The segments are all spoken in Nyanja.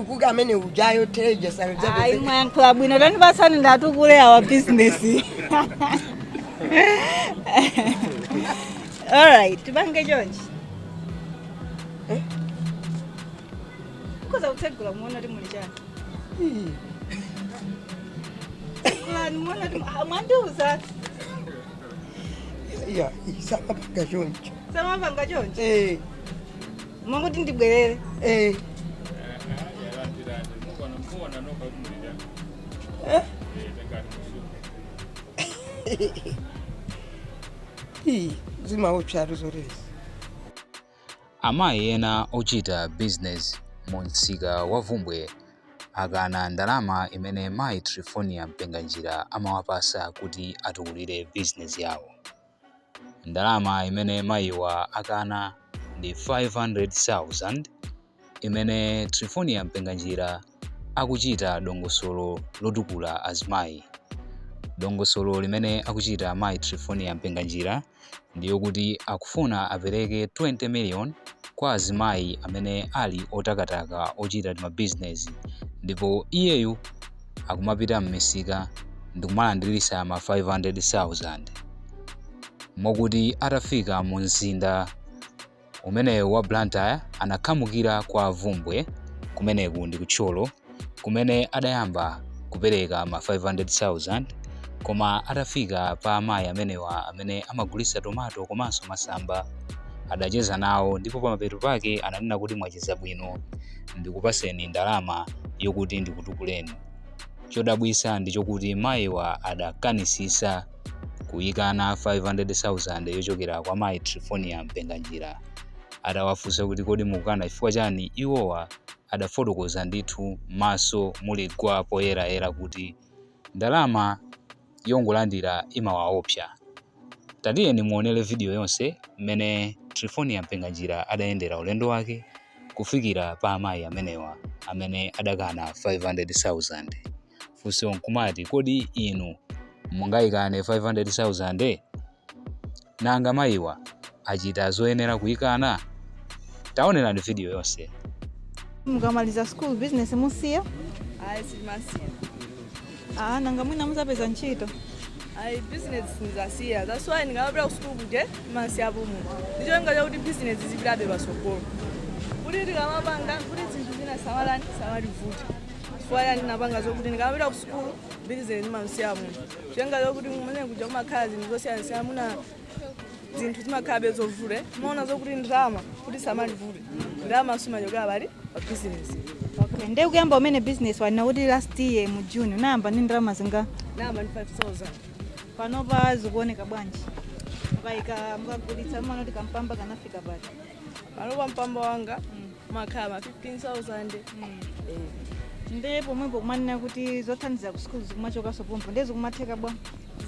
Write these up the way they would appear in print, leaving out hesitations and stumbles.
Atukuka amene ujayo teja. Ayi, mwayankhula bwino. Tandipasani ndatukule our business. Alright, tipange chonchi. Eh? Ukhoza kutsegula muona kuti muli chani. Tsegulani muona kuti, ah, mwandiuza. Iya, samapanga choncho. Samapanga choncho? Eh. Mwakuti ndibwerere? Eh. Eh? Ii, zimaopsatu zoterezi. Amayi ena ochita bizinezi mu msika wa Bvumbwe akana ndalama imene mayi Triphonia Mpinganjira amawapasa kuti atukulire bizinezi yawo. Ndalama imene mayiwa akana ndi 500,000 imene Triphonia Mpinganjira akuchita dongosolo lotukula azimayi. Dongosolo limene akuchita mayi Triphonia Mpinganjira ndiyokuti akufuna apereke 20 million kwa azimayi amene ali otakataka ochita timabizinesi, ndipo iyeyu akumapita m'misika ndikumalandirisa ma 500,000, mokuti atafika mu mzinda umenewu wa Blantyre anakhamukira kwa Bvumbwe, kumeneku ndi ku Thyolo, kumene adayamba kupereka ma 500,000. Koma atafika pa amayi amenewa amene amagulitsa tomato komanso masamba, adacheza nawo ndipo pamapeto pake ananena kuti, "Mwacheza bwino, ndikupaseni ndalama yokuti ndikutukuleni." Chodabwisa ndi chokuti mayiwa adakanisisa kuyikana 500,000 yochokera kwa mayi Triphonia Mpinganjira. Atawafunsa kuti kodi mukukana chifukwa chani, iwowa adafotokoza ndithu maso muli gwa poyerayera kuti ndalama yongolandira imawaopsa. Tatiyeni muonere video yonse mmene Triphonia Mpinganjira adayendera ulendo wake kufikira pa amayi amenewa amene adakana 500,000. Funso nkumati, kodi inu mungayikane 500,000? Nanga mayiwa achita zoyenera kuyikana? Taonerani video yonse. Mukamaliza school, business musiya? Ayi, sitimasiya. Ah, nanga mwina muzapeza ntchito? Ayi, business sinzasiya. That's why ndingamapita ku school kuje timasiyapo munthu ndicholinga chakuti business zipitabe pasogolo, kuti tikamapanga kuti zinthu zina samalani samalivute. Chifukwa chani ndinapanga zokuti ndikamapita ku school business ndimamsiya munthu? Cholinga chakuti kumene kuja kumakhala zinthu zosiyanasiyana, muna zinthu zimakhalabe zovuta, maona zokuti ndalama kuti samalivute, ndalama simachokera pali pa business. Okay, ndiye kuyamba umene business wanena kuti last year mu June unayamba ndi ndalama zinga? Nayamba ndi 5000. Panopa zikuoneka bwanji? Mukayika, mukagulitsa, mumaona kuti kampamba kanafika pati? Panopa mpamba wanga umakhala ma 15,000. Eh. Ndiye pomwepo kumanena kuti zothandiza ku school zikumachokanso pompo, ndiye zikumatheka bwa?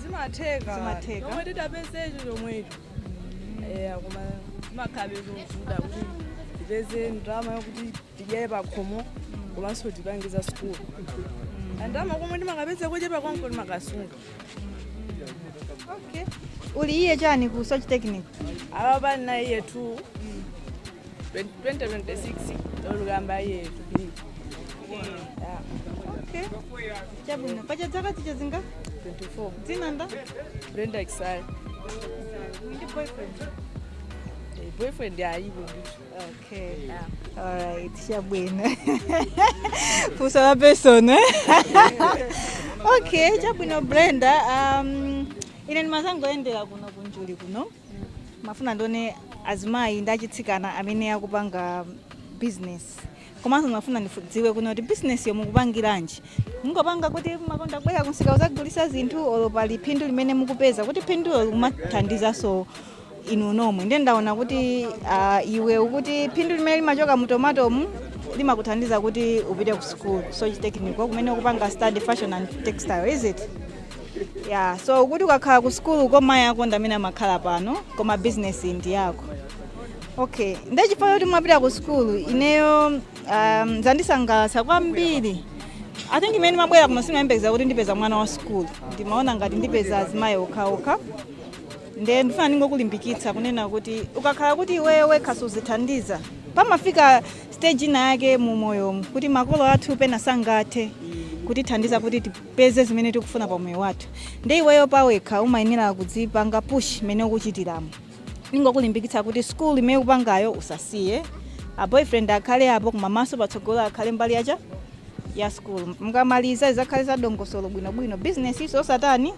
Zimatheka. Zimatheka. Chomwe titapezecho chomwecho. Eya, koma zimakhalabe zovuta kuti tipeze ndalama yokuti tidyere pakhomo komanso tipange za school. Ndalama komwe timakapeza kochepa konko timakasunga. Okay, uli year chani ku Soche Technical? Apa na year 2, 2026 lolukamba year 3. Yeah. Okay, chabwino. Pacha zaka zija zinga? 24. Dzina nda? Brenda Exile. Ndi boyfriend? Eh, boyfriend alipo ndithu. Okay, alright, chabwino. Funso la personal, eh? Okay, chabwino Brenda. Ine ndimazangoyendera kuno kunjuli kuno, mafuna ndione azimayi ndi achitsikana amene akupanga business, komanso ndimafuna ndidziwe kuno kuti business yo mukupangiranji. Mungopanga kuti makonda kubwera kumsika kuzagulisa zinthu, olo pali phindu limene mukupeza kuti phindulo likumathandizanso inu nomwe? Ndiye ndaona kuti iwe ukuti phindu limene limachoka mu tomatomu limakuthandiza kuti upite ku school, Soche Technical, kumene ukupanga study fashion and textile, is it? Yeah. So kuti ukakhala ku school ko mayi ako ndi amene amakhala pano, koma business ndi yako. Okay, ndiye chifukwa choti mwapita ku school, ineyo zandisangalatsa kwambiri. I think imene mabwera kuno simayembekeza kuti ndipeza mwana wa school, ndimaona ngati ndipeza azimayi okhaokha. Ndiye ndifuna ndingokulimbikitsa kunena kuti ukakhala kuti iweyo wekha suzithandiza Pamafika stage ina yake mu moyomu kuti makolo athu pena sangathe kutithandiza kuti tipeze zimene tikufuna pa moyo wathu. Ndi iweyo pawekha umayenera kudzipanga push imene ukuchitiramo. Ningokulimbikitsa kuti school imene ukupangayo usasiye, a boyfriend akhale apo, koma maso patsogolo akhale mbali yacha ya school. Mukamaliza izakhale za dongosolo bwinobwino. Business iso osatani,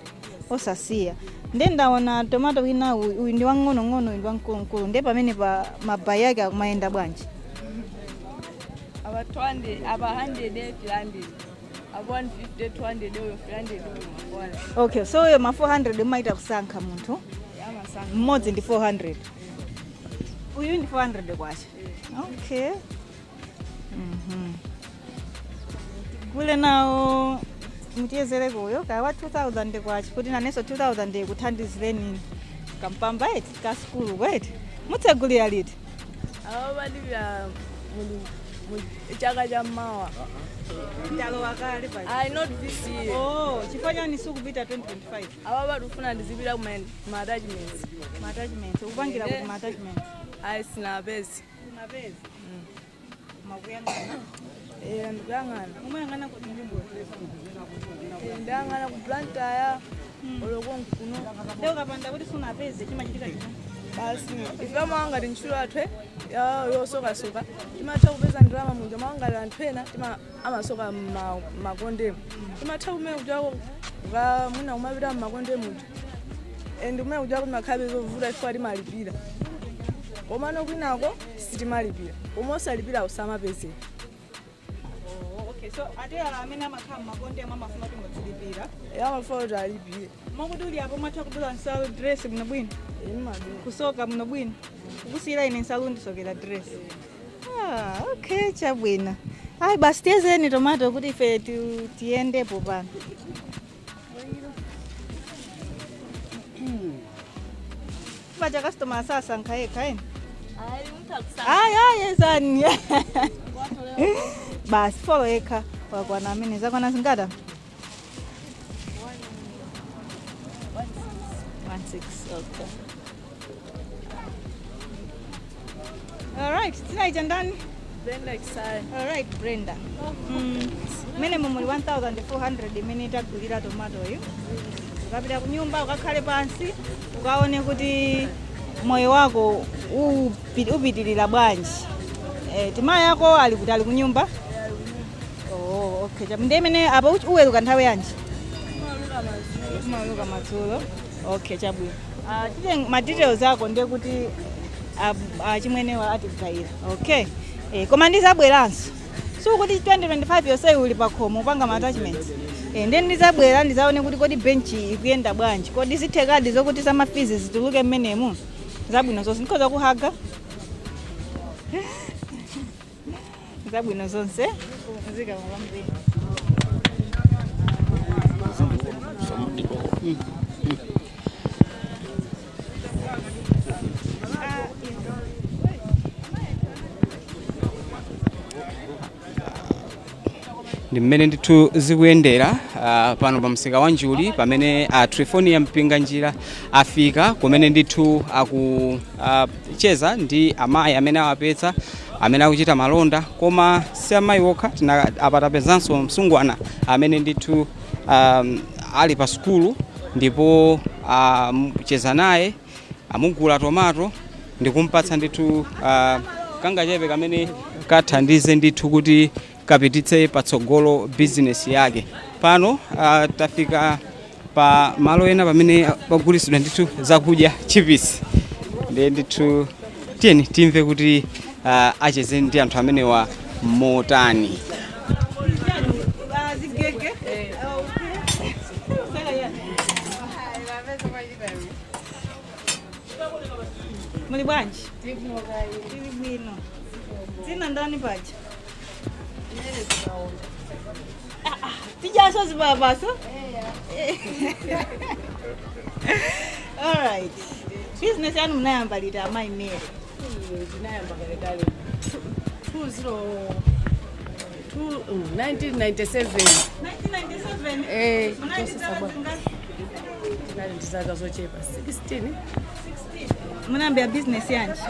osasiya. Nde ndaona tomato wina uyu, uyu ndi wang'onong'ono, uyu ndi wamkulumkulu. Nde pamene pa mabayi ake akumayenda bwanji? Apa 200, apa 100, 300, apa 150, 200, uyo 300, uyo 400. Okay, so uyo ma 400 umaita kusankha munthu? Amasankha. Mmodzi ndi 400, uyu ndi 400 kwacha. Okay, Tigule nawo, mutiyezereko uyo kawa 2000 kwacha kuti nanenso 2000 ikuthandizireni kampamba eti ka sukulu kweti. Mutsegulira liti? Apa padivya mu chaka cha mawa. Talowa kale pa. I not this year. Oh, chifukwa chani sikupita 2025? Apa patifuna ndizipita kuma ma attachments. Ma attachments ukupangira kuti ma attachments? Ayi, sinapezi. Unapeza makuyang'ana? Eh, ndikuyang'ana. Umayang'ana kuti nyimbo? Eh, ndiyang'ana ku Blantyre oloko nkuno. Leo ukapanda kuti sunapeze, chimachitika chita? Basi ife mawangati ntchito athu yosokasoka timatha kupeza ndalama muja. Mawangati anthu ena amasoka mmakondemo, timatha kumene kuchako mwina kumapita mmakonde muja and kumene kuchako timakhalabe zovuta chifukwa timalipira, komano kwinako sitimalipira, koma osalipira usamapezeka. Oh, okay, so ate ala amene amakhala mmakonde amafuna kuti mudzilipira? Amafuna kuti alipire. Mokuti uli apo mwatha kudula nsalu dress muno bwino? Imadula. Kusoka muno bwino, kukusiyira ine nsalu ndisokera dress. Ah, okay, chabwino. Ayi basi, tiyezeni tomato kuti ife tiyendepo pano. Pacha customer asasankha yekha eni? Ayi, mutha. Ayi ayi, yezani basi, folo yekha wakwana. Amene zakwana zingata? 16. Okay, alright. Tinaita ndani? Brenda Kisaya. Alright, Brenda. Mene mumuli 1400 imene tagulira tomatoyo. Ukapita kunyumba ukakhale pansi ukaone kuti moyo wako upitirira bwanji. Eh, timayi yako ali kuti, ali kunyumba? Oh, okay. Ndi imene apa uweruka nthawi yanji? Umaweruka madzulo. Okay, chabwino. Ah, tite ma details ako ndiye kuti achimwenewa atigayira. Okay. Eh, koma ndizabweranso. Sikuti 2025 yonse uli pakhomo upanga ma attachments. Eh, ndiye ndizabwera ndizaone kuti kodi bench ikuyenda bwanji, kodi zithekadi zokuti za ma fees zituluke mmenemu. Zabwino zonse. Ndikhoza kuhaga? Zabwino zonse, zikomo kwambiri. Ndi mmene ndithu zikuyendera pano pa msika wa Njuli pamene Trifonia Mpinganjira afika kumene ndithu akucheza ndi amayi amene awapeza amene akuchita malonda. Koma si amayi okha, apatapezanso msungwana amene ndithu ali pa sukulu ndipo cheza naye, amugula tomato ndikumpatsa ndithu kangachepe kamene kathandize ndithu kuti kapititse patsogolo bizinesi yake. Pano tafika pa malo ena pamene pagulitsidwa ndithu zakudya, chipisi. Ndiye ndithu tiyeni timve kuti acheze ndi anthu amenewa motani. Zigege. Muli bwanji? Tili bwino. Dzina ndani paja? Ah, ah, tijaso zibabaso. Alright, business yanu munayamba liti, amayi Mere? Ndinayamba kalekale, 1997. 1997? Eh. Munali ndi zaka zingati? Tinali ndi zaka zochepa, 16. 16. Munayambira business yanji?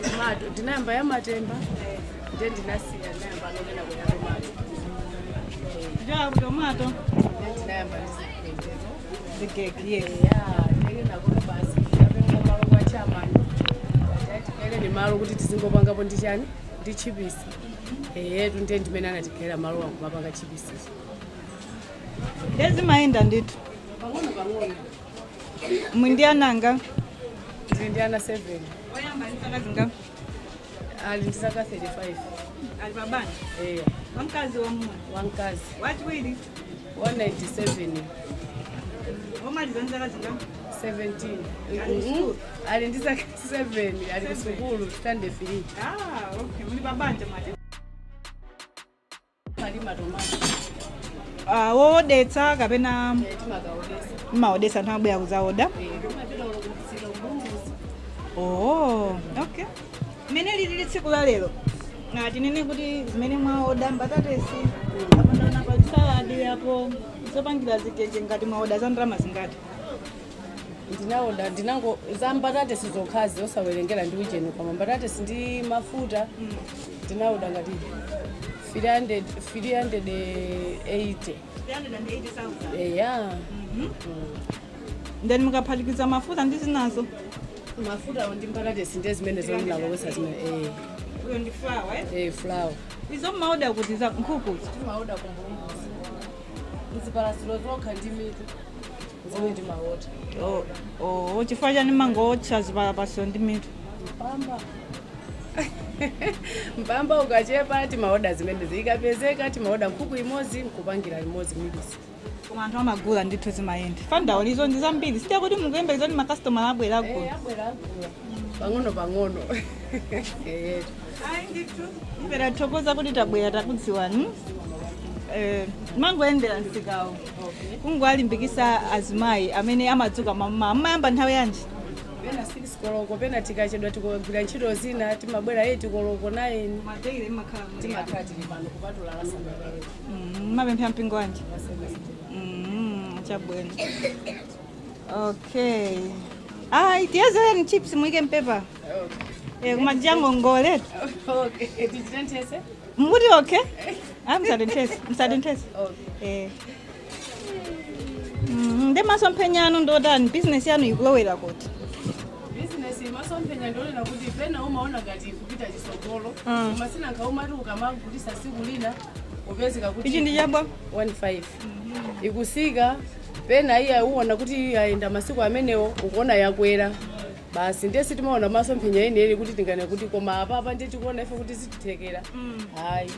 Tomato ndinayamba ya matemba, ndiye ndinasiya, ndinayamba nokena kuya tomato. Kuchoka ku tomato? Ndiye ndinayamba ndiziphenjezo. Zigege, yes. Ya, ndiye basi ndapenga malo kwa chairman, tikeleni malo kuti tizingopangapo ndi chani, ndi chipisi eyetu. Ndiye ndimene anatikhalira malo wangu mapanga chipisi. Ndiye zimayenda ndithu? Pang'ono pang'ono. Muli ndi ananga? Ndili ndi ana 7. Oyamba ndi zaka zinga? Ali ndi zaka 35. Ali pabanja? Eya. Wamkazi, wamuna? Wamkazi. Wachiwiri? 197. Womaliza ndi zaka zinga? 17. Ali ndi zaka 7, ali kusukulu standard 3. Ah, okay. Muli pabanja mati? Palima tomato. Woodetsa kapena? Timakaodesa. Mmaodetsa, anthu amabwera kuzaoda? Timapita ulo kumsika kumbumbuzi. Oh, okay. Mmene lilili tsiku la lero, na tinene kuti zimene mwaoda, mbatatesi apo, ndaona pa saladi apo, zopangira zikeche, ngati mwaoda za ndalama zingati? Ndinaoda, ndinango za mbatatesi zokhazi, osawerengera ndi ujeni, koma mbatatesi ndi mafuta ndinaoda ngati 300, 380. 380,000? Eya. Then mukaphatikiza mafuta ndi zinazo? Mafuta ndi mbatatesi ndiye zimene zomnalowesa zimene, eh. Uyo ndi flour, eh? Eh, flour. Izo mmaoda kuti za nkhukuzi? Timaoda kumbumbuzi, mzipalasilo zokha ndi mitu zimene timaoda. Oh, chifukwa chani mangotcha zipalapaso ndi mitu? Mpamba, mpamba ukachepa timaoda zimenezi, ikapezeka timaoda nkhuku imodzi nkupangira limodzi milisi. Koma anthu amagula ndithu, zimayenda fandawo lizo ndi zambiri, sitia kuti mukuyembekeza kuti makasitomala abwera agula? Abwera, agula pang'ono pang'ono, eyetu. Ayi ndithu, imvera, thokoza kuti tabwera, takudziwani. Mangoyendera msikawo kungowalimbikisa azimayi amene amadzuka mamma. Mmayamba nthawi yanji? Pena 6 koloko, pena tikachedwa tikagwira ntchito zina timabwera 8 koloko, 9. Madeire mmakhala? Timakhala tili pano kupatula la Sabata. Mapemphera mpingo wanji? Chabwino, okay. Ayi, tiyezereni chips, muyike mpepa. Koma jangongole. Okay, tichitenthese. Mukuti okay? Ayi, musatenthese, musatenthese. Okay. Ndi masomphenya anu ndotani? Business yanu ikulowera kuti? Bizinesi, masomphenya ndionena kuti pena umaona ngati kupita chisogolo, koma sinanka umati ukamagulisa siku lina upezeka kuti Ichi ndi chabwa? 15 ikusika, pena iye uwona kuti ayenda masiku amenewo ukuona yakwera basi. Ndiye sitimaona masomphenya enieni kuti tingane kuti, koma apapa ndiye tikuona ife kuti zitithekera, hayi.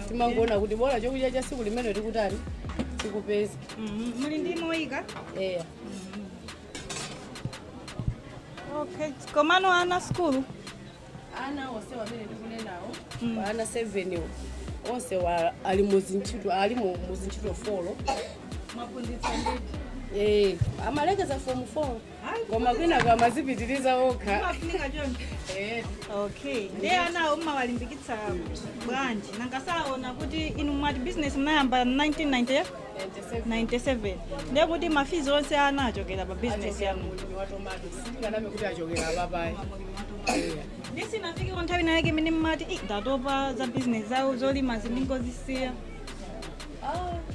Timangoona kuti bora chokudya cha siku limene tikutani, tikupeza. Muli ndi moyika? Eya. Okay, komano ana skulu? Ana onse wamene ndikunenawo, ana 7 onse wa ali muzintchito, ali muzintchito 4. Mwaphunzitsa ndithu. Eh, amalekeza form 4, koma kwina amazipitiriza okha. Mafunika choncho. Eh. Okay, ndiye anawo mmawalimbikitsa bwanji? Nangasaona kuti inu mwati business mnayamba 1990? 97. 97, ndiye kuti ma fees onse ana achokera pa business yanu? Mulimi wa tomato, sindinganame kuti achokera apapayi. Ndisinafike nthawi nayake imene mmati, "Ih, ndatopa za business zawo zolima, zindingozisiya"?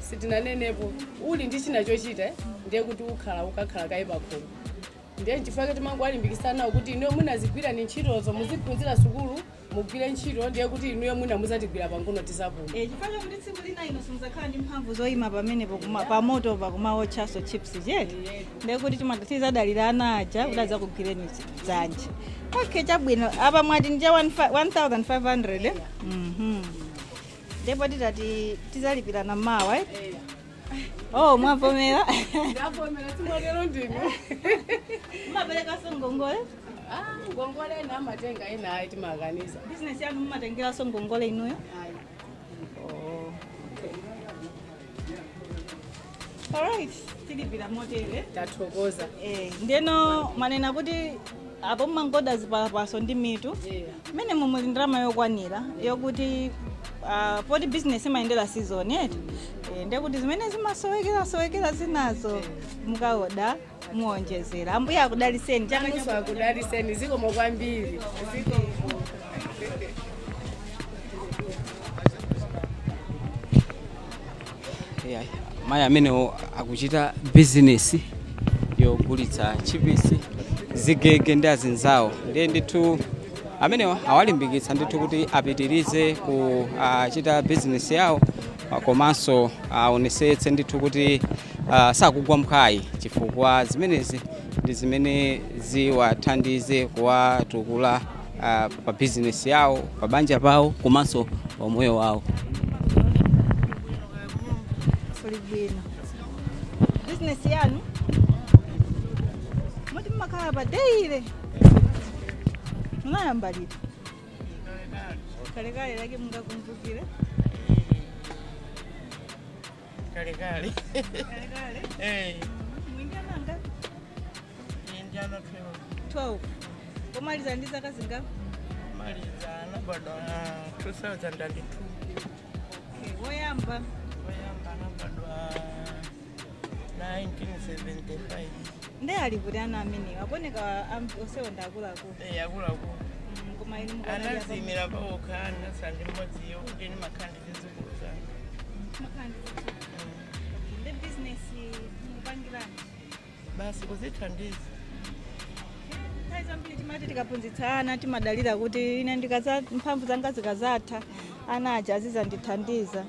Sitinanenepo. Uli ndi china chochita, eh, ndiye kuti ukhala ukakhala kayi pakhomo. Ndiye nchifukwa timangoalimbikisana nawo kuti inuyo munazigwira ni ntchitozo, muziphunzira sukulu, mugwire ntchito, ndiye kuti inuyo mwina muzatigwira pang'ono tizapuma. Eh, chifukwa chakuti tsiku lina ino simuzakhala ndi mphamvu zoyima pamenepo pamoto pakumawotchaso chips chete, ndiye kuti tizadalira ana aja kuti adzakugwireni dzanja. Okay, chabwino. Apa mwati ndi cha 1500, eh? Ndipo titati tizalipirana mawa, eh? Oh, mwavomera. Ndavomera, simwatero ndinu. Mumaperekaso ngongole? Ah, ngongole ena amatenga, ena ayi, timakaniza. Business yanu mumatengeraso ngongole inuyo? Ayi. Oh, okay. Alright, tilipira motere. Tathokoza. Eh, ndeno manena kuti apo mmangoda zipalapaso ndi mitu, mmene mumuli ndalama yokwanira yokuti poti business imayendera season yetu, ndiye kuti zimene zimasowekera sowekera zinazo mukaoda? Muonjezera. Ambuye akudaliseni chaka Nanunso akudaliseni, zikomo kwambiri, zikomo. Yeah, mayi amenewo akuchita bizinesi yogulitsa chipisi, zigege ndi azinzawo. Ndiye ndithu amenewa awalimbikitsa ndithu kuti apitirize kuchita bizinesi yawo, komanso aonesetse ndithu kuti sakugwa mphwayi, chifukwa zimenezi ndi zimene ziwathandize kuwatukula pa bizinesi yawo, pa banja pawo komanso pa moyo wawo. Kuli bwino. Bizinesi yanu muti mmakhala pa daily, munayamba liti? Kalekale lake mungakumbukire? Kalekale. Kalekale. Eh. Mwingananga? Indiana 12. 12. Komaliza ndi zaka zingapo? Maliza anabadwa 2002. Okay, woyamba? Woyamba anabadwa 1975. Ndi ali kuti ana amenewa? Akuoneka onsewo ndi akuluakulu. Eh, akuluakulu. Koma inu mukanali apa- Anazimira pawokha, anasandi mmodziyo, ndini makhala ndi zidzukulu zanga. Makhala ndi zidzukulu. Ndi bizinesi mukupangirani? Basi, kuzithandiza. Nthawi zambiri timati tikaphunzitsa ana timadalira kuti ine ndikaza mphamvu zanga zikazatha ana aja azizandithandiza.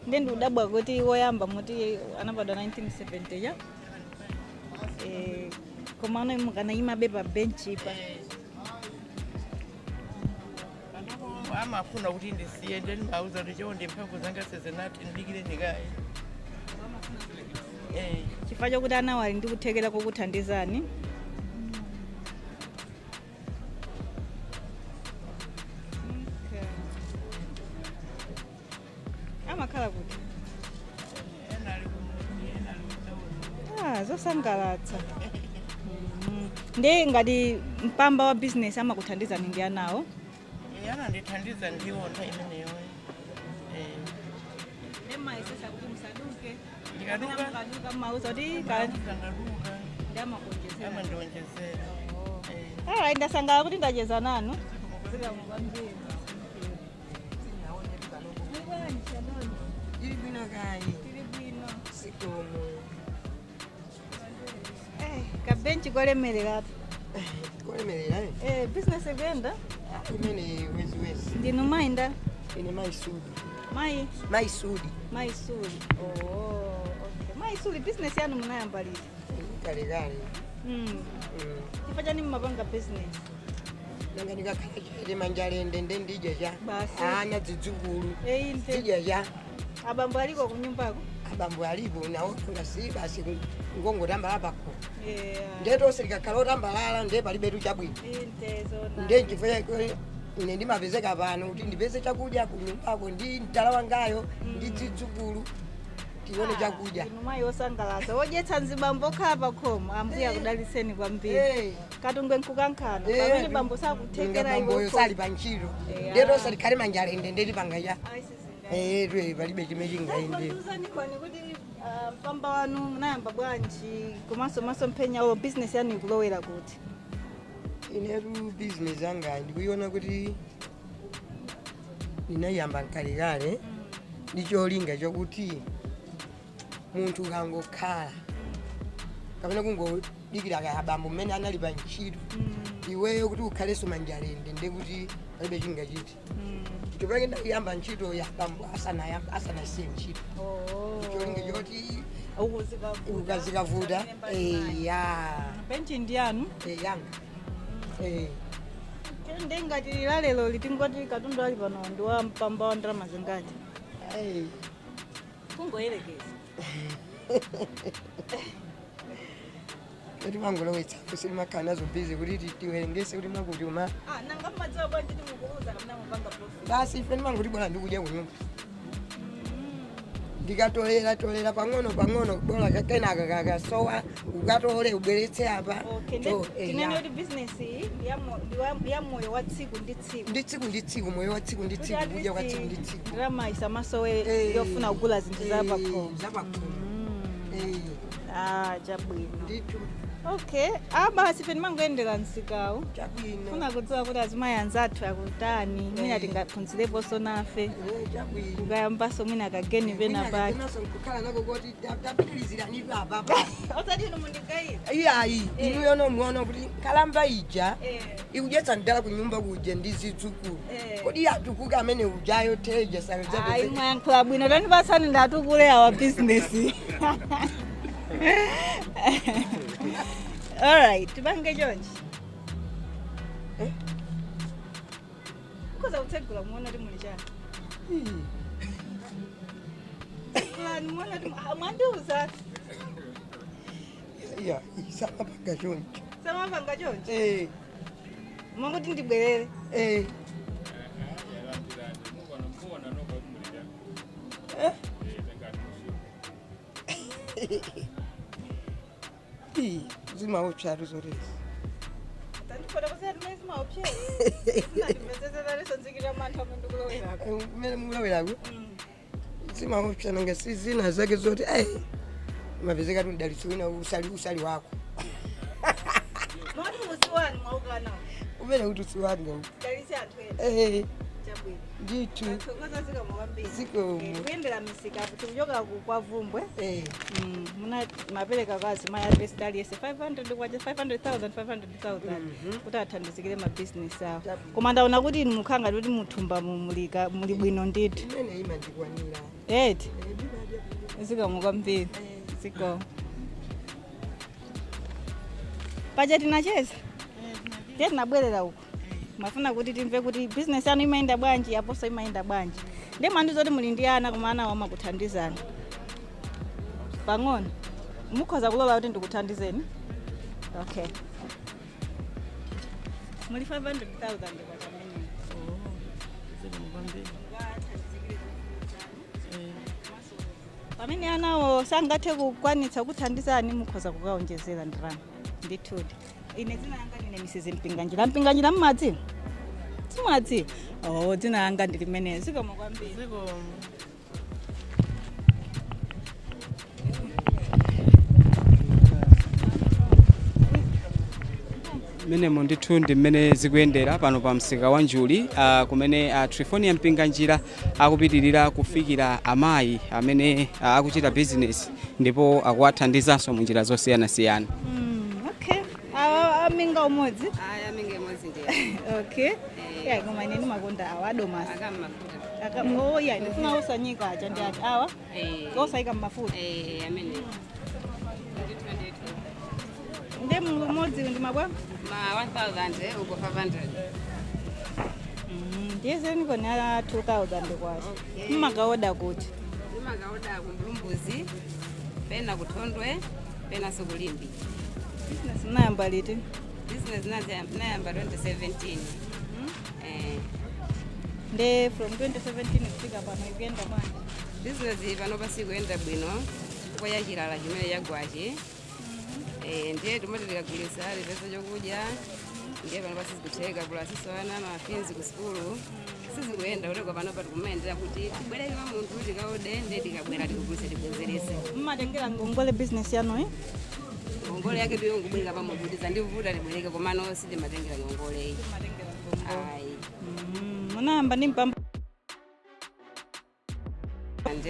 Ndiye ndikudabwa kuti woyamba muti anabadwa 1970 ya, koma ano mukanayimabe pa benchi pa. Panopo amafuna kuti ndisiye, ndeni mauza kuti chonde, mphamvu zanga sezinati, ndikire ndikaye. Eh. Chifukwa chokuti ana ali ndi kuthekera kokuthandizani. Okay. Amakhala kuti? Ena ali kumudzi, ena ali kutauni. Ah, zosangalatsa. Ndiye ngati mpamba wa business amakuthandizani ndi anawo? Eh, anandithandiza ndiwo nthawi imeneyo. Eh. Ndimayesesa kuti musaduke? Ndikaduka? Mukaduka mauza kuti Ndaduka. Ndi amakuonjezera? Amandionjezera. Eh. Alright, ndasangalala kuti ndacheza nanu. Zikomo kwambiri. Ili bwino kayi. Tili bwino. Zikomo. Eh, kabenchi kolemereratu. Kolemerera, eh? Eh, business ikuyenda? Imene wezi wezi. Ndinu mayinda? Ine Maisudi. Mayi? Maisudi. Maisuli. Oh, okay. Maisuli, business yanu munayamba liti? Kalekale. Chifukwa chani mumapanga business? Nanga ndikakhala chete manjalende, nde ndidya cha? Basi. Ana, zidzukulu. Einte. Zidya cha? Abambo aliko kunyumbako? Abambo alipo nawo, ngasi basi ngongotambala pako. Yeah. Nde tonse tikakhala otambalala nde palibetu chabwino. Inte, zona. Nde nchifukwa chake ine ndimapezeka pano kuti ndipeze chakudya kunyumbako ndi mtala wangayo ndi zidzukulu, tione chakudya. Inu mayi osangalatsa, wodyetsa nzibambo okhala pakhomo. Ambuye akudalitseni kwambiri. Katungwe nkukankhana pamene bambo sakuthekera. Bamboyo sali pa ntchito. Eya. Nde tonse tikhale manjalende, ndetipanga cha? Twe palibe chimene chingayende. Uzani kwani kuti mpamba wanu munayamba bwanji, komanso masomphenya wo business yanu ikulowera kuti? Inetu business yanga ndikuiona kuti ndinayamba mkalekale ndi cholinga chokuti munthu ukangokhala kapena kungodikira kaya abambo mmene anali pa ntchito, iweyo kuti ukhalenso manjalende, nde kuti palibe chingachite. Chifukwa ndayamba ntchito ya abambo asanasiye ntchito, cholinga choti ukazikavuta, eya. Benchi ndi yanu? Yanga, eh. Nde ngati lalero litingoti katundu ali pano ndi wa mpamba wa ndalama zingati? Eh. Kungoyerekeza. Kuti mangolowetsa kusimakhala nazo busy kuti tiwerengese kuti mwakuti uma. Ah, nanga mmadziwa bwanji kuti mukuluza kapena mupanga profit? Basi, ife ndimangoti bola ndikudya kunyumba, ndikatolera tolera pang'ono pang'ono, bola kenaka kakasowa ukatole ubweretse apa. Okay, tinene kuti business iyi ndi ya moyo wa tsiku ndi tsiku? Ndi tsiku ndi tsiku, moyo wa tsiku ndi kuti tsiku, at kudya kwa tsiku ndi least tsiku. Ndalama isamasowe yofuna kugula zinthu za pakhomo. Zapakhomo. Ah, chabwino. Ndithu. Okay, abasi ife ndimangoyendera msikawu. Chabwino. Funa kudziwa kuti azimayi anzathu akutani, mwina tingaphunzireponso nafe. Eh, chabwino. Kukayambaso mwina kageni pena pake. Naso nkukhala nako kuti tapitiriziranitu apapa. Osati inu mundigayira. Iyayi, inuyo nomuona kuti nkalamba ija Eh. ikudyetsa ndala kunyumba kuja ndi zidzukulu. Eh. Kodi atukuka amene ujayo teja Ayi, salizapeze. mwayankhula bwino, tandipasani ndatukule awa business. Alright, tipange chonchi. Eh? Mukhoza kutsegula muone kuti muli chani. Tsegulani muone kuti ah, mwandiuza. Iya, samapanga choncho. Samapanga chonchi. Eh, Mwakuti ndibwerere. eh. Eh? Ii, zimaopsa zolezi. Tandifotokozera timene zimaopsera. Sinandimvetsetsera nzikira mantha amene ndikulowerako. Kumene mukulowerako zimaopsa nanga si zina zake zoti eh, mapezeka tu mdalitso wina usali usali wako. Mwakuti uziwani mwaukana. Umene kuti usiwanga. Dalise anthu ena. Eh, Chabwino. ndithu. Tathokoza zikomo kwambiri. Zikomo. Kuyendera misika apo tikuchoka kwa Vumbwe. Eh, Muna mapereka kwa azimayi a aliyese 500 kwacha, 500,000, 500,000 kuti athandizikire mabizinesi awo. Koma ndaona kuti inu mukhanga kuti muthumba mumulika muli bwino ndithu. Imene imandikwanira. Eti. Eh, ndimadya bwino. Zikomo kwambiri. Zikomo. Paja tinacheza, tiye tinabwerera uku, mafuna kuti timve kuti bizinesi yanu imayenda bwanji, aposo imayenda bwanji. Ndiye mwandiuza kuti muli ndi ana, koma ana amakuthandizani pang'ono. Mukhoza kulola kuti ndikuthandizeni? Okay, muli 500,000 kwa chameneyo. Pamene anawo sangathe kukwanitsa kuthandizani, mukhoza kukaonjezera ndalama ndithudi. Ine dzina langa ndine Mrs Mpinganjira. Mpinganjira mmadzi simumadziwa? Oh, dzina langa ndi limeneyo. Zikomo kwambiri. Zikomo. Mmenemo ndithu ndi mmene zikuyendera pano pa msika wa Njuli, kumene Trifonia Mpinganjira akupitirira kufikira amayi amene akuchita bizinesi ndipo akuwathandizanso mu njira zosiyanasiyana. Okay, awa aminga umodzi? Aya, minga imodzi ndiye. Okay, ya, koma ine ndimakonda awa adomasi. Akammafuta. Oh ya, ndifuna osanyika aja ndi ati awa? Eh. Osayika mmafuta. Eh, amene. Ndithu ndithu. Ndi umodzi ndi mabwa? Ma 1000 eh, uko 500. Ndiyezeni koni ala 2000 kwacha. Okay. Mmakaoda kuti? Ndimakaoda kuMbulumbuzi, pena kuThondwe, pena kuLimbe. Business mnayamba liti? Business nayamba 2017. Eh, Nde from 2017 kufika pano ikuyenda bwanji? Business pano pasikuyenda bwino chifukwa cha chilala chimene chagwachi. Eh, ndiye timati tikagulisa tipeza chokudya, ndiye pano pasizikutheka, plus ana ma fees ku sukulu sizikuyenda kuti pano patikumayendera kuti tibwereke pa munthu tikaode, ndiye tikabwera tikugulisa tibwezerese. Mmatengera ngongole business yanu, eh? Ngongole yake tiyongobwereka pa munthu kuti zandivuta tibwereke, komano sitimatengera ngongole, ayi. Munayamba ndi mpamba? Anje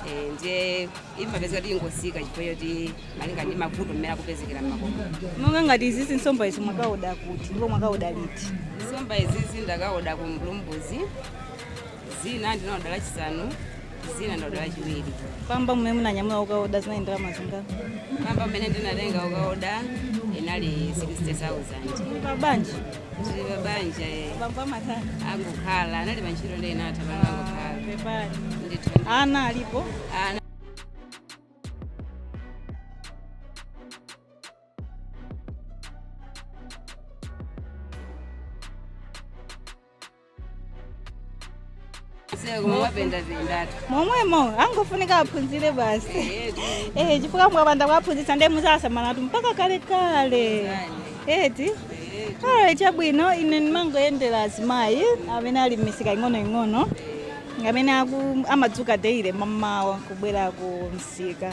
eh, ndiye imapezeka kuti ingosika chifukwa choti malinga ndi mavuto mmene akupezekera mmakomo. Monga ngati izizi nsomba izi mwakaoda kuti, ndipo mwakaoda liti? Nsomba izizi ndakaoda ku Mlumbuzi, zina ndinaoda Lachisanu, zina ndaoda Lachiwiri. Pamba mmene munanyamula ukaoda zinali ndalama zingati? Pamba mmene ndinatenga ukaoda inali 60,000. Pa banja? Tili pa banja, eh. Bambo amatani? Angokhala, anali pa ntchito ndi inatha, pano angokhala. Pepani. Ndithu. Ana alipo? Ana. Koma wapendapendatu. Momwemo angofunika aphunzire basi. Eh, chifukwa mwapanda kuwaphunzitsa ndiye muzasamalatu mpaka kalekale, eti? Alright, chabwino. Ine ndimangoyendera azimayi amene ali m'misika ing'onoing'ono, amene amadzuka daily mammawa kubwera ku msika.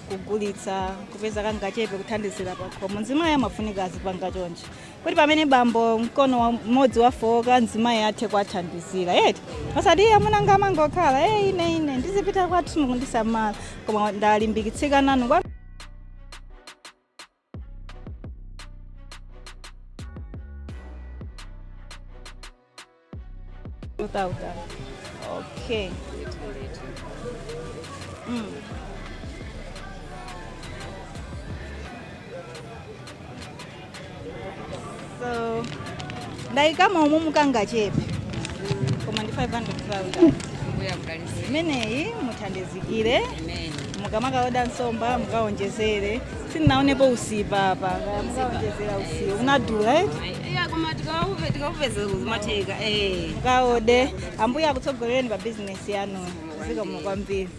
Kugulitsa, kupeza kangachepe kuthandizira pakhomo. Mzimayi amafunika azipanga chonchi kuti pamene bambo mkono mmodzi wafowoka, mzimayi athe kuathandizira eti, osati iye amunanga amangokhala e ine ndizipita kwathu, simukundisamala. Koma ndalimbikitsika nanu kwa 2000. Okay. So ndayikama umu mukangachepe, koma ndi 500,000. Mbuya mdalitse. Imeneyi muthandizikire. Amen. Mukamakaoda nsomba mukaonjezere. Sindinaonepo usipa apa, mukaonjezera usipa unadula eti. Iya, koma tikaupeza kumatheka eh. Mukaode, ambuye akutsogolereni pa bizinesi yanu. Zikomo kwambiri.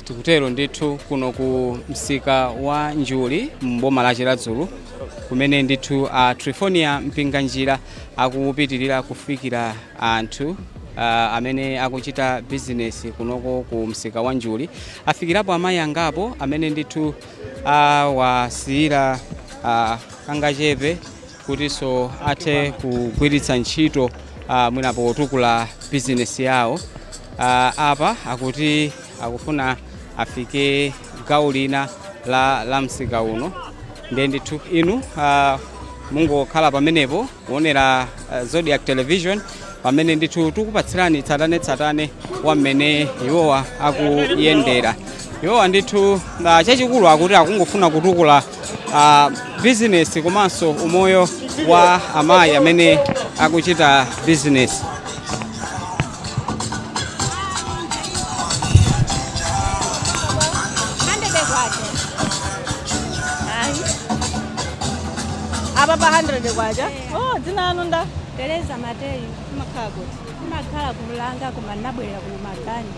Tikutero ndithu kuno ku msika wa Njuli mboma la Chiradzulu, kumene ndithu a Trifonia Mpinganjira akupitirira kufikira anthu amene akuchita bizinesi kunoko ku msika wa Njuli. Afikirapo amayi angapo amene ndithu awasiyira kangachepe kutinso athe kugwiritsa ntchito mwina potukula bizinesi yawo. Apa akuti akufuna afike gawo lina la msika uno. Ndiye ndithu inu mungokhala pamenepo kuonera Zodiac Television pamene ndithu tikupatsirani tsatanetsatane wa mmene iwowa akuyendera. Iwowa ndithu chachikulu akuti akungofuna kutukula bizinesi komanso umoyo wa amayi amene akuchita bizinesi. 100 kwacha apa pa 100 kwacha. Oh, dzina lanu nda? Tereza Mateyu. Makhala kuti? Imakhala kumulanga, koma ndinabwerera kuno maganyu.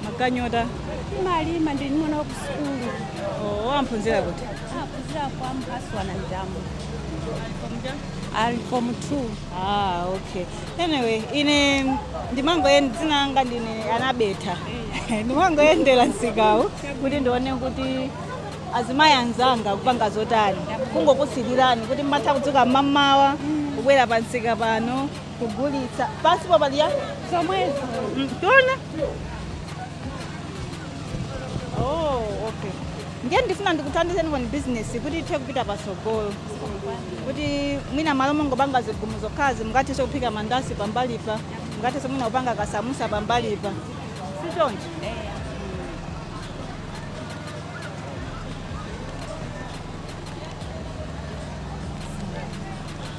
Maganyota? Imalima, ndini mwana wa ku sukulu. Oh, amphunzira kuti? Aphunzira kwa Mphaswana Njamu, ali form 2. Ah, okay. Anyway, ine ndimangoyenda, dzina langa ndine Anabetha. Ndimangoyendera msikawu kuti ndione kuti azimayi anzanga kupanga zotani, kungokusilirani kuti mmatha kudzuka mmamawa kubwera pa msika pano kugulitsa pansipo paliya. Zomwezo. Tiona. Oh, okay. Ndiye ndifuna ndikuthandizeni poni business kuti ithe kupita pasogolo, kuti mwina malo mongopanga zigumu zokhazi, mungathenso kuphika mandasi pambalipa, mungathenso mwina kupanga kasamusa pambalipa, si choncho?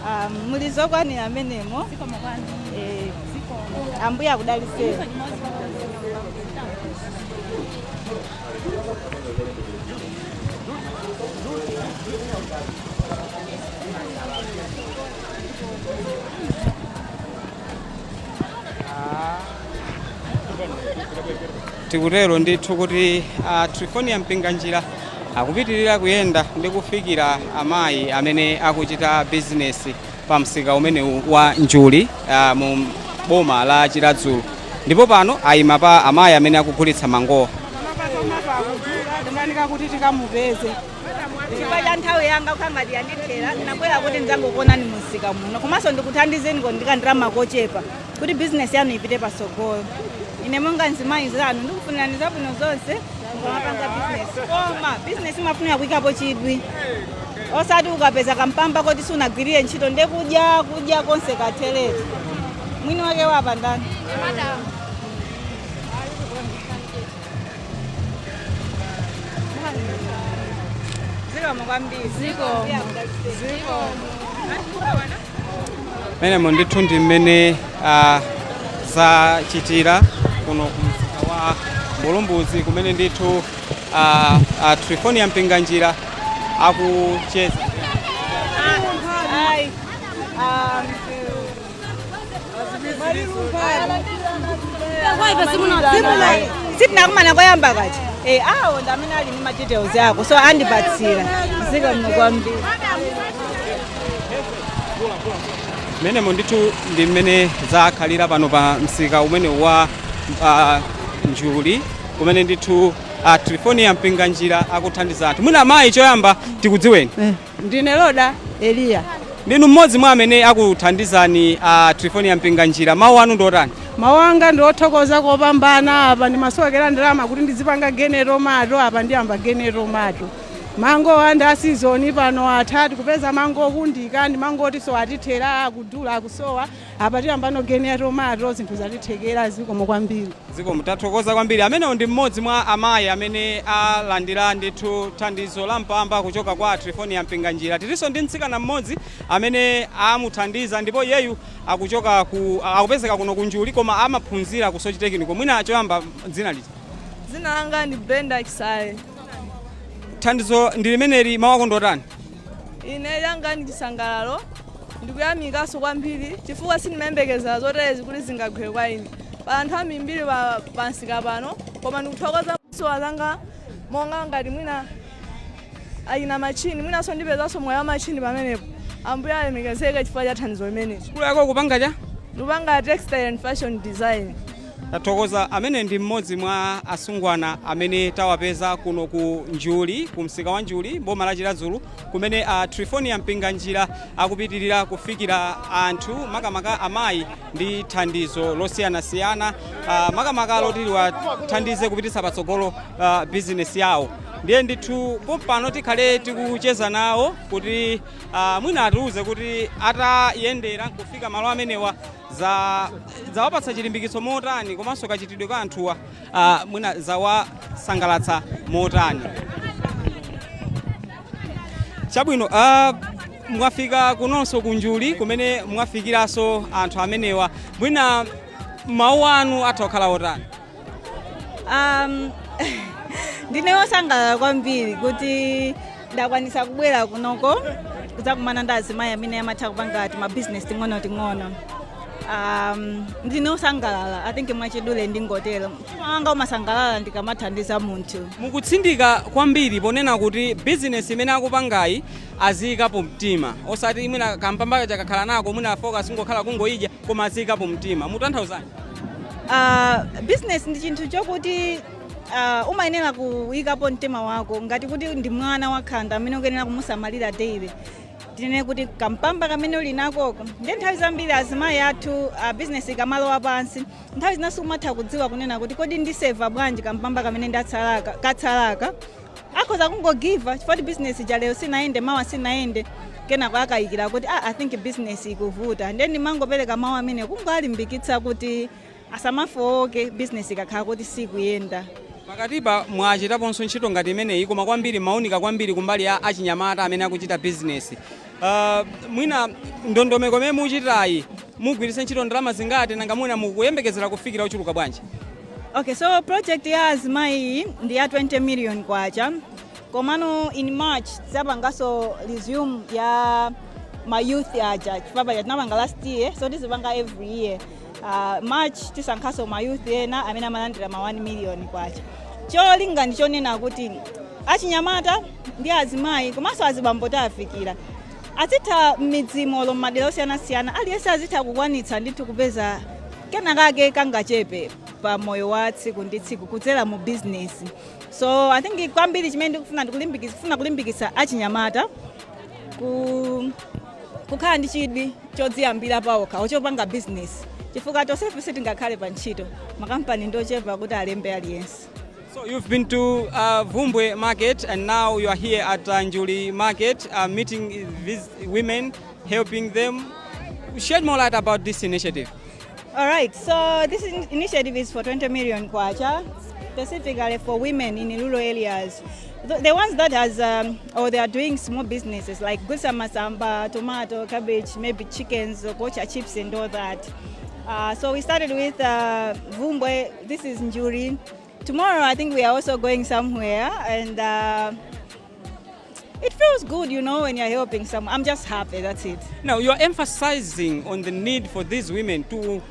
Ah, muli zokwanira amenemo. Eh, ambuye akudaliseni. Tikutero ndithu kuti Trifonia Mpinganjira akupitirira kuyenda ndi kufikira amayi amene akuchita bizinesi pa msika umenewu wa Njuli mu boma la Chiradzulu, ndipo pano ayima pa amayi amene akugulitsa mangowa. Timanika kuti tikamupeze. Chifukwa cha nthawi yanga kukhangati yandithera, ndinabwera kuti ndidzangokuonani mumsika muno, komanso ndikuthandizeni ndikandalama kochepa kuti bizinesi yanu ipite pasogolo. Ine monga mzimayi zanu ndikufunirani zabwino zonse mukamapanga bizinesi, koma bizinesi imafunika kuyikapo chidwi, osati ukapeza kampamba koti sunagwirire ntchito ndekudya kudya konse kathereti. Mwini wake wapa ndani? Zikomo kwambiri. Zikomo. Zikomo. Menemo ndithu ndi mmene zachitira kuno ku msika wa Mbulumbuzi, kumene ndithu Trifonia Mpinganjira akucheza. Ai. Sitinakumana koyamba kachi. Eh, awo ndi amene ali ndi ma details ako, so andipatsira. Zikomo kwambiri. Mmenemo ndithu ndi mmene zakhalira pano pa msika umene wa Njuli, kumene ndithu Trifonia Mpinganjira akuthandiza anthu. Mwina amayi, choyamba tikudziweni. Ndine Loda Eliya. Ndinu mmodzi mwa amene akuthandizani Trifonia Mpinganjira. Mawu anu ndi otani? Mawu anga ndi othokoza kopambana. Apa ndimasowekera ndalama kuti ndizipanga gene tomato. Apa ndiyamba gene tomato. Mango anda a season pano atha, tikupeza mango okundika ndi mango otiso atithera, akudula, akusowa. Apa tiyambano gene tomato, zinthu zatithekera. Zikomo kwambiri. Zikomo, tathokoza kwambiri. Amenewo ndi mmodzi mwa amayi amene alandira ndithu thandizo la mpamba kuchoka kwa Trifonia Mpinganjira. Tilinso ndi mtsikana mmodzi amene amuthandiza, ndipo iyeyu akuchoka ku akupezeka kuno kunjuli koma amaphunzira ku Soche Technical. Mwina choyamba, dzina liti? Dzina langa ndi Brenda Chisale. Thandizo ndi limeneli, mawu ako ndotani? Ine langa ndi chisangalalo, ndikuyamikanso kwambiri chifukwa sindimayembekezera zoterezi kuti zingagwere kwa ine pa anthu ambirimbiri pansika pano, koma ndikuthokoza sowa zanga monga ngati mwina ayina machini, mwinanso ndipezanso moyo wa machini pamenepo. Ambuye alemekezeke chifukwa cha thandizo limeneli. Sukulu yako kupanga cha? Ndikupanga textile and fashion design. Tathokoza. Amene ndi mmodzi mwa asungwana amene tawapeza kuno ku Njuli, ku msika wa Njuli, boma la Chiradzulu, kumene Trifonia Mpinganjira akupitirira kufikira anthu, makamaka amayi, ndi thandizo losiyanasiyana, makamaka loti liwathandize kupititsa patsogolo bizinesi yawo. Ndiye ndithu pompano tikhale tikucheza nawo kuti mwina atiuze kuti atayendera kufika malo amenewa zawapatsa chilimbikitso motani, komanso kachitidwe ka anthuwa mwina zawasangalatsa motani. Chabwino, mwafika kunonso kunjuli kumene mwafikiranso anthu amenewa, mwina mawu anu atha kukhala otani? Ndine wosangalala kwambiri kuti ndakwanisa kubwera kunoko kudzakumana ndi azimayi amene amatha kupanga timabizinesi ting'ono-ting'ono. Ndine wosangalala, I think mwachidule ndingotero. Mtima wanga umasangalala ndikamathandiza munthu. Mukutsindika kwambiri ponena kuti bizinesi imene akupangayi aziyikapo mtima, osati mwina kampamba chakakhala nako, mwina focus ngokhala kungoyidya, koma aziyikapo mtima. Mutanthauzani? Business ndi chinthu chokuti umayenera kuyikapo mtima wako, ngati kuti ndi mwana wakhanda amene ukuyenera kumusamalira daily. Tinene kuti kampamba kamene uli nakoko. Ndiye nthawi zambiri azimayi athu, business ikamalowa pansi, nthawi zinanso umatha kudziwa kunena kuti kodi ndiseva bwanji kampamba kamene ndatsalaka katsalaka. Akhoza kungogiva chifukwa kuti business ija lero sinayende, mawa sinayende, kenako akayikira kuti, "Ah, I think business ikuvuta." Ndiye ndimangopereka mawu amene kungoalimbikitsa kuti asamafowoke business ikakhala kuti sikuyenda. Pakatipa mwachitaponso ntchito ngati imeneyi, koma kwambiri maunika kwambiri kumbali ya achinyamata amene akuchita bizinesi. Mwina ndondomeko imene muchitayi mugwiritse ntchito ndalama zingati? Nanga mwina mukuyembekezera kufikira ochuluka bwanji? Okay, so project ya azimayi ndi ya 20 million kwacha, komano in March tizapanganso resume ya ma youth aja, chifukwa paja tinapanga last year, so tizipanga every year. March tisankhanso ma youth ena amene amalandira ma 1 million kwacha. Cholinga ndi chonena kuti achinyamata ndi azimayi komanso azibambo tafikira, azitha m'midzimo, m'madera osiyanasiyana, aliyense azitha kukwanitsa ndithu kupeza kenakake kangachepe pa moyo wa tsiku ndi tsiku kudzera mu business. So I think kwambiri chimene ndikufuna ndikulimbikitsa, kulimbikitsa achinyamata kukhala ndi chidwi chodziyambira pawokha, chopanga business, chifukwa tonsefe sitingakhale pa ntchito, makampani ndochepa kuti alembe aliyense. So you've been to Vumbwe Market and now you are here at Njuli Market, meeting these women, helping them. Shed more light about this initiative. All right, so this initiative is for 20 million kwacha, specifically for women in rural areas. The ones that has, or they are doing small businesses like gusa masamba, tomato, cabbage, maybe chickens, or gocha chips and all that. So we started with Vumbwe, this is Njuri. Tomorrow I think we are also going somewhere, and it feels good when you're helping someone. I'm just happy, that's it. Now you are emphasizing on the need for these women to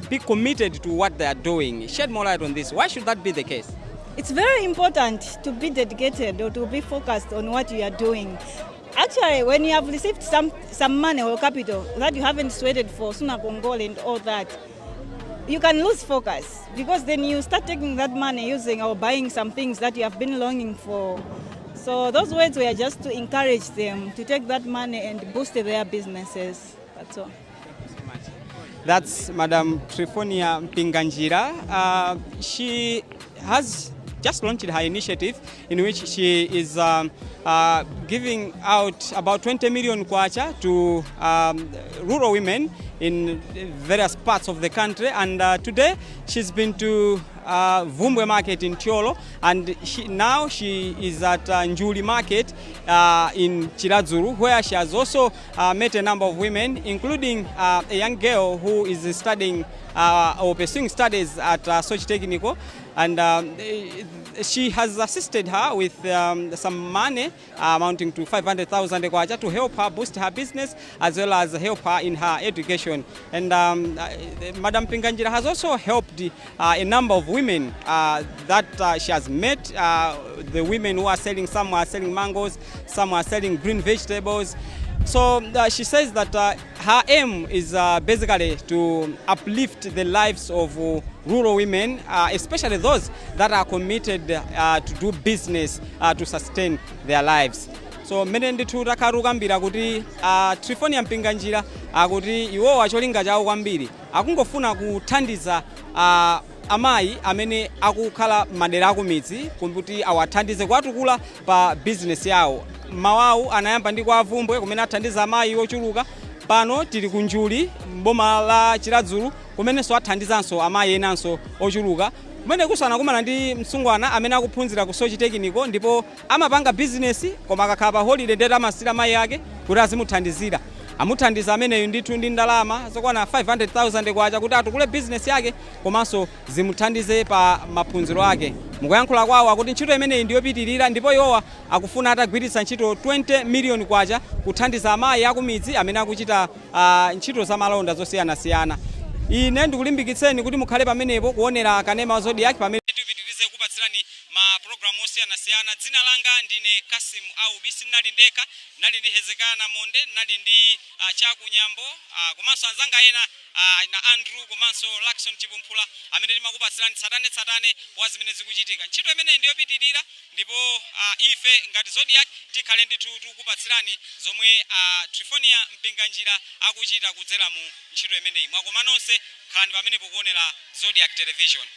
be committed to what they are doing. Shed more light on this. Why should that be the case? It's very important to be dedicated or to be focused on what you are doing. Actually, when you have received some money or capital that you haven't sweated for, sunakongole and all that, you can lose focus because then you start taking that money, using or buying some things that you have been longing for. So those words were just to encourage them to take that money and boost their businesses. That's all. That's Madam Trifonia Mpinganjira. She has just launched her initiative in which she is giving out about 20 million kwacha to rural women in various parts of the country. And today she's been to Vumbwe Market in Thyolo, and now she is at Njuli Market in Chiradzulu, where she has also met a number of women, including a young girl who is studying or pursuing studies at Soche Technical, and she has assisted her with some money amounting to 500,000 kwacha to help her boost her business as well as help her in her education. And Madam Mpinganjira has also helped a number of women that she has met, the women who are selling, some are selling mangoes, some are selling green vegetables. So she says that her aim is basically to uplift the lives of rural women, especially those that are committed to do business to sustain their lives. So mmene ndithu takhala tikukambira kuti Trifonia Mpinganjira akuti iwowa cholinga chawo kwambiri akungofuna kuthandiza amayi amene akukhala madera akumidzi kuti awathandize kuwatukula pa bizinesi yawo. Mawawu anayamba ndi kwa Vumbwe kumene athandiza amayi ochuluka. Pano tili ku Njuli, mboma la Chiradzulu, kumenenso athandizanso amayi enanso ochuluka. Kumene kusanakumana ndi msungwana amene akuphunzira ku Soche Technical ndipo amapanga bizinesi, koma akakhala pa holiday ndeti amasira mayi ake kuti azimuthandizira. Amuthandiza ameneyu ndithu ndi ndalama zokwana 500,000 kwacha kuti atukule bizinesi yake komanso zimuthandize pa maphunziro ake. Mukuyankhula kwawo akuti ntchito imeneyi ndiyopitirira ndipo iwowa akufuna atagwiritsa ntchito 20 million kwacha kuthandiza amayi akumidzi amene akuchita ntchito za malonda zosiyanasiyana. Ine ndikulimbikitseni kuti mukhale pamenepo kuonera kanema wa Zodiak pamene tipitirize kupatsirani ma programu osiyanasiyana. Dzina langa ndine Kasim Aubi. Sindinali ndekha, ndinali ndi Hezekaya Namonde, ndinali ndi Chakunyambo, komanso anzanga ena na Andrew komanso Lakson Chipumphula amene timakupatsirani tsatanetsatane wa zimene zikuchitika. Ntchito imeneyi ndiyopitirira ndipo ife ngati Zodiak tikhale ndithu tikukupatsirani zomwe Trifonia Mpinganjira akuchita kudzera mu ntchito imeneyi. Mwakoma nonse, khalani pamenepo kuonera Zodiak Television.